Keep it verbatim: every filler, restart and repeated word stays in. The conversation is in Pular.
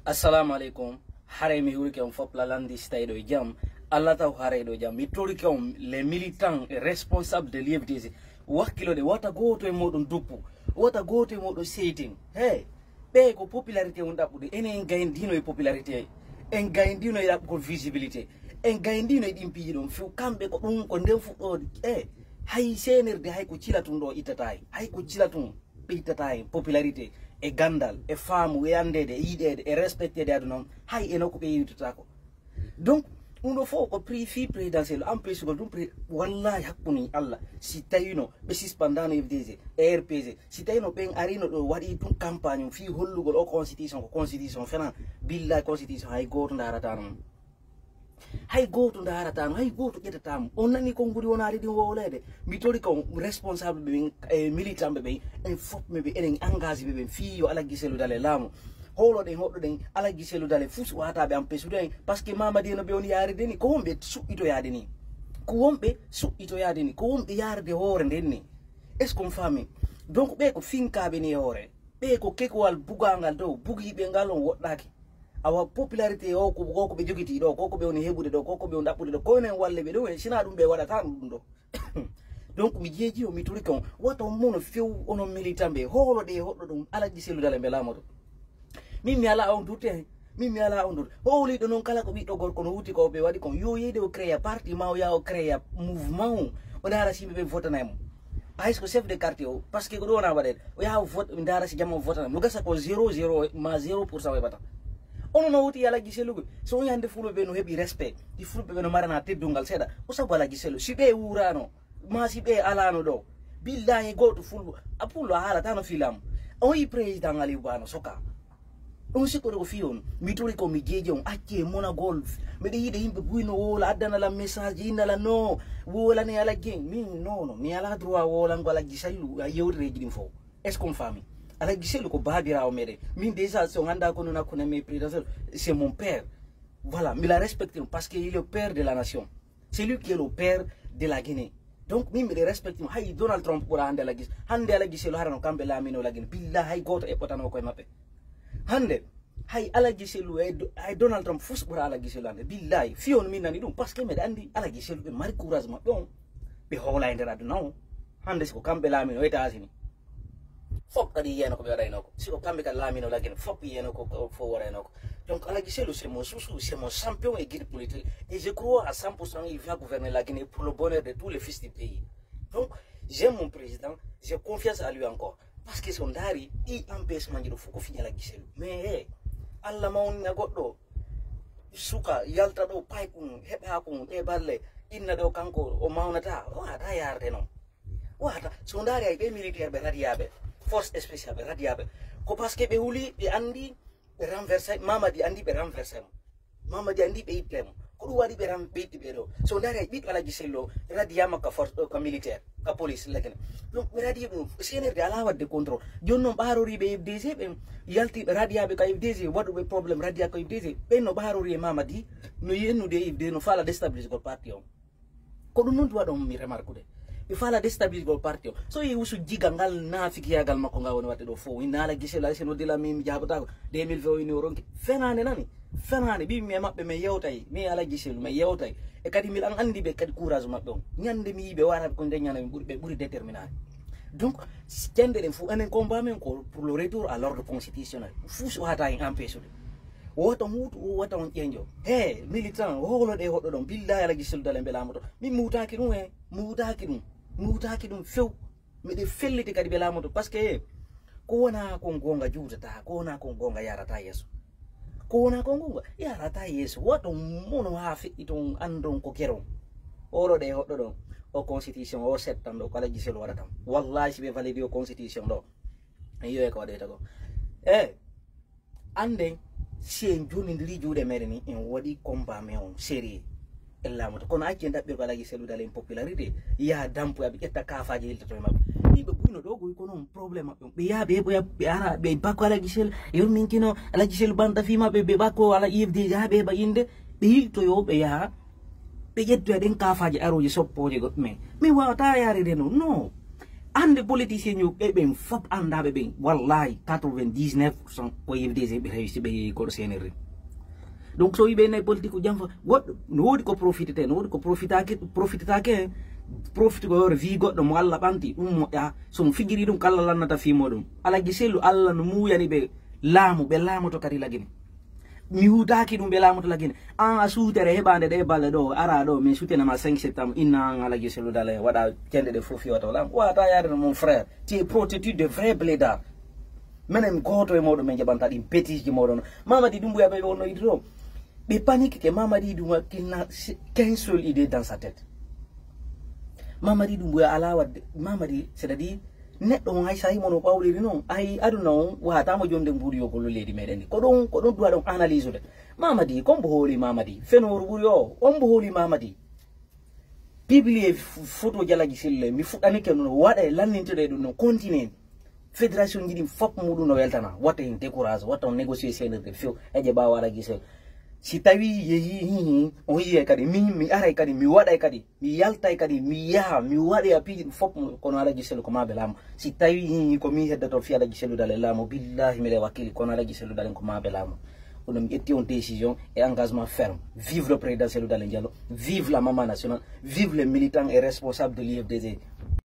Assalamu alaikum. Haray mi hurike on fop lalandi si tawi ɗo e jam. Allah taw haray ɗo e jam. Mi torike on les militants et responsables de l'U F D C. Wakkilo de wata gooto e moɗon duppu. Wata gooto e moɗon seytin. Hey, ɓe ko popularité on ɗaɓɓude. Enen en gayndino e popularité. En gayndino e ɗaɓɓugol visibilité. En gayndino e ɗin piiji ɗon. Few kamɓe ko ɗum ko nden fuɗɗoode. Eh, hay seenirde hay ko cila tun ɗo ittata hay. Hay ko cila tun. Ɓeytata en popularité, e gandal, e faamu, e anndeede, e yiɗeede, e respecteede e aduna on, hay e nokku ɓe yewtataako. Donc, ɗum ɗo fof ko prix fii présidentiel, empêchegol ɗum, pré-, wallahi hakkunde Allah, si tawino ɓe suspendano F D G, e R P G, si tawino ɓen arino ɗo waɗi ɗum campagne on fii hollugol o constitution ko constitution fenan, billahi constitution hay gooto ndaarata non. Hay gooto ndaarataano, hay gooto ƴetataamo. On nani konguɗi wonaade ɗin wowleede. Mi tori kon responsable ɓe ɓen, e militant ɓe ɓen, en fof ɓe ɓen, enen engagé ɓe ɓen, fii yo Alhaji Cellou Dalein laamu. Hooloɗen, hoɗɗoɗen, Alhaji Cellou Dalein, fus waataaɓe empêchude en. Parce que Mamadi en no ɓe on yaaride ni, ko wonɓe suɓɓitoyaade ni. Ko wonɓe suɓɓitoyaade ni, ko wonɓe yaarde hoore nden ni. Est-ce qu'on faami? Donc, ɓe ko finkaaɓe ni e hoore. Ɓe ko kekuwal bugangal dow, bugiiɓe ngal on woɗɗaaki. Awa popularité o ko, ko ko ɓe jogitii ɗo, ko ko ɓe woni heɓude ɗo, ko ko ɓe woni ɗaɓɓude ɗo, ko enen walle ɓe ɗum, e sinaa ɗum ɓe waɗata ɗum ɗo. Donc mi jeeji o, mi torike on, wata on mono few onon militant ɓe, hooloɗe e hoɗɗo ɗum, Alhaji Cellou Dalein ɓe laamoto. Min mi alaa on dutte hen, min mi alaa on dutte. Hooliɗo noon kala ko ɓiɗɗo gorko no wuti ko ɓe waɗi kon, yo yeyde o créa parti ma o yaa o créa mouvement o, o ndaara si yimɓe ɓe votana e mum. Hay so ko chef de quartier o, parce que ko ɗum wona waɗede. O yaha o vote, mi ndaara si jama o votana. No gasa ko zéro, zéro, ma zéro pour cent o heɓata. Ono no woti Alhaji Cellou Guèye. So woni hannde fulɓe ɓe no heɓi respect. Ɗi fulɓe ɓe no marana teddungal seeɗa. O sabu Alhaji Cellou. Si ɓe wuurano, ma si ɓe alano ɗo. Billahi gooto fulɓo. A pullo a haalata no filamu. O yi président Aliou Ba no soka. Ɗum sikkude ko fii on, mi turi ko mi jeeji on, acce monagol. Miɗo yiɗa yimɓe buy no woola, addana lan message, inna lan no, woolane Alhaji en. Min, non, non, mi alaa droit woolangol Alhaji Cellou, a yewtireeji ɗin fof. Est-ce qu'on faami? Alhaji Cellou ko baabiraawo meɗen. Min déjà, si on anndaa ko non hakkunde men président, c'est mon père. Voilà, mi la respecte parce que il est père de la nation. C'est lui qui est le père de la Guinée. Donc, min miɗo respecte mo. Hay Donald Trump ɓura hannde Alhaji. Hannde Alhaji Cellou harano kamɓe laamino la Guinée. Billahi hay gooto eɓɓotano koye maɓɓe. Hannde, hay Alhaji Cellou e Do-, hay Donald Trump fus ɓura Alhaji Cellou hannde. Billahi, fii on min nani ɗum. Parce que miɗo anndi Alhaji Cellou ɓe mari courage maɓɓe on. Ɓe hoola e nder aduna on. Hannde si ko kamɓe laamino États-Unis. Fof kadi yiyano ko ɓe waɗayno ko. Si ko kamɓe kadi laamino la Guinée, fof yiyano ko, ko fof waɗayno ko. Donc, Alhaji Cellou, c'est mon chouchou, c'est mon champion et guide politique. Et je crois à cent pour cent, il va gouverner la Guinée pour le bonheur de tous les fils du pays. Donc, j'aime mon président, j'ai confiance à lui encore. Parce que so ndaari ɗi empêchement ji ɗo fof ko fii Alhaji Cellou. Mais, hey, Allah mawnina goɗɗo, suka, yalta ɗo, pay ɗum, heɓa ko ɗum, ɗe balle, inna ɗo kanko, o mawnata, o wata yarde non. Wata, so ndaari hay ɓe militaire ɓe radiyaaɓe, force spéciale ɓe radiyaaɓe, ko parce que ɓe wuli, ɓe anndi ɓe renversé, Mamadi anndi ɓe renversé mo. Mamadi anndi ɓe itte mo. Ko ɗum waɗi ɓe ram-, ɓe itti ɓe ɗo. So ndaari hay ɓiɗɗo Alhaji Cellou radiyaama ka force, ka militaire, ka police, la Guinée. Donc, ɓe radi ɗum, C N R D alaa waɗde contrôle. Jooni non ɓaaroriiɓe F D G ɓen yalti ɓe radiyaaɓe ka F D G, waɗuɓe problème radiya ka F D G. Ɓen no ɓaarori e Mamadi, no yennude F D G, no faala déstabilisgol parti on. Ko ɗum non waɗon mi remarquude. Ɓe faala déstabilisgol parti o. So yi usu jiga ngal naafikiyagal makko ngal woni waɗde ɗo fof. Inna Alhaji Cellou, Alhaji Cellou dila min mi jaabataako. Deux mille vingt o ini o ronki. Fenaande nani. Fenaande. Ɓi mi e maɓɓe mi yewtay. Mi e Alhaji Cellou mi yewtay. E kadi mi an anndi ɓe kadi courage maɓɓe on. Ñande mi yi ɓe wara ko nde ñande ɓe ɓuri, ɓe ɓuri déterminade. Donc, jannde ɗen fof enen combat men ko pour le retour à l'ordre constitutionnel. Fuu so hata en empêche. Wota muutu, wota on ƴeeño. He, militant, hooloɗe hoɗɗo ɗon. Billahi Alhaji Cellou Dalein ɓe laamoto. Min mi wutaaki ɗum he, mi wutaaki ɗum. Mi wutaaki ɗum few. Miɗe felliti kadi ɓe laamoto. Parce que ko wona kon goonga juutata, ko wona kon goonga yarata yeeso. Ko wona kon goonga yarata yeeso. Wota on mono haa feƴƴi ton anndon ko keron. Hooloɗe hoɗɗo ɗon. O constitution, o septan ɗo, ko Alhaji Cellou waɗata. Wallahi si ɓe validi o constitution ɗo. En yi'oy ko waɗoyta ko. Eh, Annden, si en jurnindiri juuɗe meɗen ni, en waɗi combat men on sérieux. En laamoto. Kono acci en ɗaɓɓirgo Alhaji Cellou Dalein popularité, yaha dampoya, ɓe ƴetta kaafaaji yiltoto e maɓɓe. Ɗi ɓe guyno ɗo, goy kono on problème maɓɓe on. Ɓe yaha ɓe heɓoya, ɓe ara, ɓe bakko Alhaji Cellou, yurminkino Alhaji Cellou banta fii maɓɓe, ɓe bakko ala I F D G, haa ɓe heɓa innde, ɓe yiltoyo, ɓe yaha, ɓe ƴettoya ɗen kaafaaji arooji soppooje goɗɗumen. Min waawataa yaarede non, non. Annde politicien yo ɓe ɓen fop anndaɓe ɓen, wallahi, quatre-vingt-dix-neuf pour cent ko F D G ɓe tawi si ɓe yehi koɗo C N R. Donc, so wiɓe nayi politique ko jam fa, goɗɗo, no woodi ko profitete, no woodi ko profitaki, profitetaake, profite ko yore vie goɗɗo mo Allah ɓanti, ɗum moƴƴa, so mo fijiri ɗum, ko Allah lannata fii muɗum. Alaji Sellu, Allah no muuyani ɓe laamu, ɓe laamoto kadi lagine. Mi hutaaki ɗum, ɓe laamoto lagine. An a suutere heɓaande ɗe balɗe ɗo, ara ɗo, min suutenama cinq septembre, inna an Alaji Sellu Dale, waɗa cende ɗe fof fii wata o laamu. Wata yaade no mon frère, tu es protégé de vrai blédard. Menen gooto e mooɗon men jaɓanta ɗin bêtise ji mooɗon. Mamadi Doumbouya ɓe wonno idiro. Ɓe panique que Mamadi Doumbouya qu'il n'a qu'une seule idée dans sa tête. Mamadi Doumbouya alaa waɗde, Mamadi, c'est-à-dire, neɗɗo on hay so a yimo no ɓawliri non, ay aduna on wata mo jonde mbuuri yo gollu leydi meɗen ndi. Ko ɗon, ko ɗon duwa ɗon analyse de. Mamadi, ko mbo hooli Mamadi? Fenooru ɓuri o, on mbo hooli Mamadi? Publier f-, photo Alaji Sellu, mi fuɗɗanike no waɗa e lannintede ɗum no continue. Fédération ji ɗin fop muɗum no weltana. Wata en décourage, wata on négocier C N R D few, eje ɓaawo Alaji Sellu. Si tawi yehi, hi, hi, on yi'ay kadi, min mi aray kadi, mi waɗay kadi, mi yaltay kadi, mi yaha, mi waɗoya piiji ɗum fop, kono Alaji Sellu ko maa ɓe laamu. Si tawi hi, hi, ko min heddoto fii Alaji Sellu Dale laamu, billahi miɗe wakkili, kono Alaji Sellu Dale ko maa ɓe laamu. Kono mi ƴetti on décision et engagement ferme. Vive le président Sellu Dale Diallo, vive la Maman Nationale, vive les militants et responsables de l'U F D G.